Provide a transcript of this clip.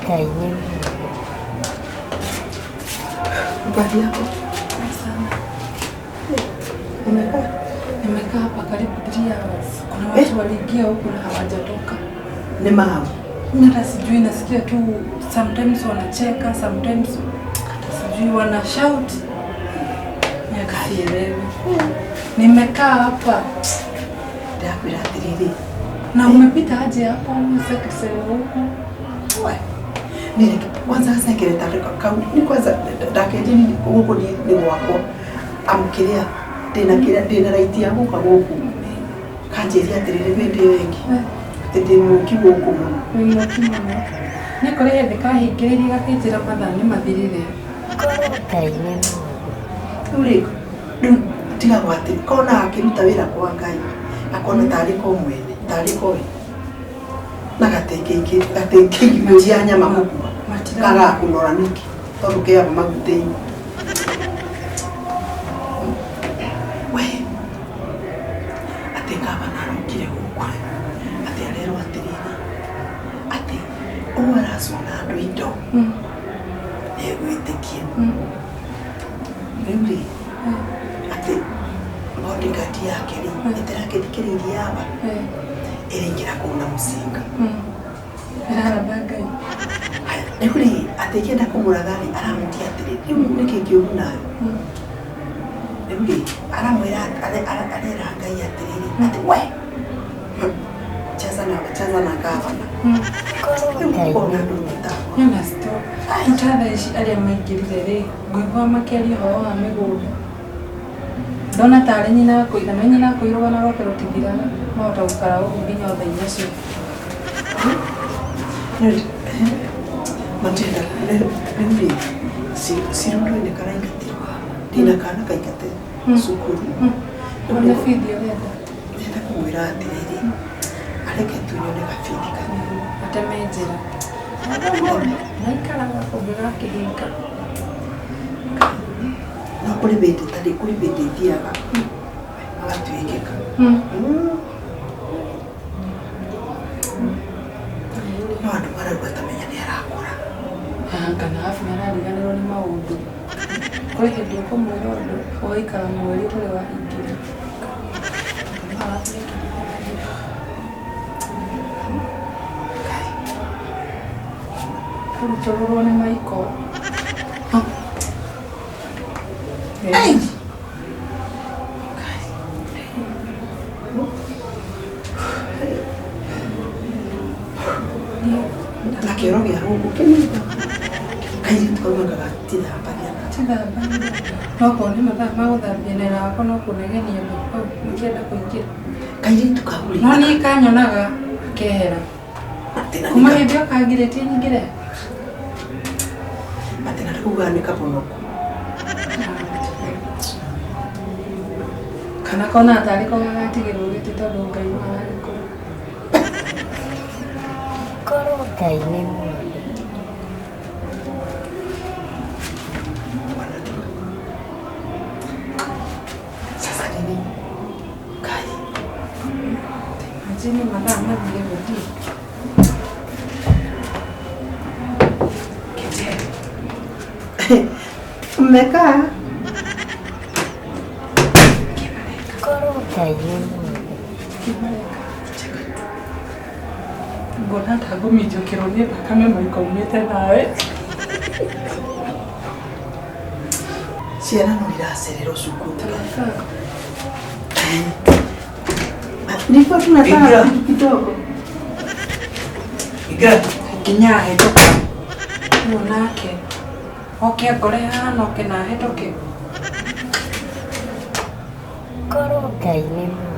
Ngai nĩ mũndũ. Habari yako? Sana. Umekaa? Nimekaa hapa karibu 3 hours. Kuna watu waliingia huku na hawajatoka. Nĩ maũ. Mimi hata sijui, nasikia tu sometimes wanacheka, sometimes hata sijui wana shout. Mimi hata sielewi. Nimekaa hapa Ndakwĩra atĩrĩrĩ, na umepita aje hapo secretary huku? we, nĩ reke kwanza secretary kau nĩ kwanza ndakenjia nĩ gũkũ nĩ nĩ gwakwa amũkĩrĩa ndĩna kĩrĩa ndĩna right ya gũka gũkũ kanjĩria atĩrĩrĩ we ndĩ wengi atĩ ndĩ mũki gũkũ mũno. Wĩ mũki mũno. Nĩ kũrĩ hĩndĩ kahingĩrĩirie gakĩnjĩra mathaa nĩ mathirire. Korwo Ngai nĩ mũndũ. Rĩu rĩ, rĩu tigagwo atĩ kona akĩruta wĩra kwa Ngai akona tarĩ ko mwene tarĩ ko we na gatingĩiyũria nyama mũkua Matira. kagaga kũnora nĩkĩ tondũ keaga maguta-inĩ we atĩ gavana arokire gũkũ atĩ arerwo atĩrĩrĩ atĩ ũũ aracuna andũ indo nĩegwĩtĩkia. Rĩu rĩ atĩ bodyguard yake rĩ ĩtarakĩthikĩrĩirie aba ĩraingĩra kũu na mũcinga. Ĩraratha Ngai. Haya, rĩu rĩ atĩ ĩkĩenda kũmũratha rĩ aramũtia atĩrĩ rĩu nĩkĩ kĩũru nawe. Rĩu rĩ aramwĩra arera Ngai atĩrĩrĩ atĩ we cheza na cheza na gavana. Korwo Rĩu Ngai ũkona nĩ andũ mũndũ. tũtagwo. Nĩ sto ta thaa ici arĩa maingĩrire rĩ ngũigua makĩaria ũhoro wa mĩgũnda ndona tarĩ nyina akũira na nyina akũira rũgano rwake rũtithiraga mahota gũikara ũguo nginya o thaa inya cio. Matilda, rĩu rĩ Cirundo-inĩ karaingatirwo ndĩna kana kaingate cukuru. Rĩu Ona rĩ, bithi ũrenda ndĩrenda kũmwĩra atĩrĩrĩ areke tu nyone gabithi kanini. Ateme njĩra maikaraga kũngĩgakĩhinga. No kũrĩ hĩndĩ tarĩ kũrĩ hĩndĩ thiaga agatuĩkĩka. No andũ marauga tamenya nĩ arakũra. Kana arabu nĩ arariganĩrwo nĩ maũndũ. Kũrĩ hĩndĩ ũkũmwĩra ũndũ ũgaikara mweri ũtarĩ wahingĩria. Arabu nĩ kĩriganĩro. Kũrutũrũrwo nĩ maiko. Ei! Na kĩoro gĩa gũkũ kĩnini kairĩtu kau anga gatithambagia. Tithambagia. No korwo nĩ mathaa ma gũthambia na wĩra wakwa no kũnegenia andũ hau makĩenda kũingĩra. Kairĩtu kau rĩ No niĩ kanyonaga kehera. atĩ na Kuma nĩ hĩndĩ ĩyo kangirĩtie nyingĩre. atĩ na kuga nĩ kabonoku. Kana kona tarĩ ko gagatigĩrwo gĩtĩ tondũ Ngai no aragĩkũra. Korwo Ngai nĩ mũndũ. Sasa nini? Kai. Imagine mathaa mathire gũthiĩ. Mmekaa? Korwo Ngai nĩ mũndũ. Kĩmareka. Ngona ta ngũminjũkĩrwo nĩ thakame maiko umĩte nawe. Ciana no iracererwo cukuru. Nilikuwa tu nataka Ingia. kidogo. Ingia. Nginya ahĩtũke. Ũyũ nake. Oke ngore haha na oke na ahĩtũke. Korwo Ngai nĩ mũndũ.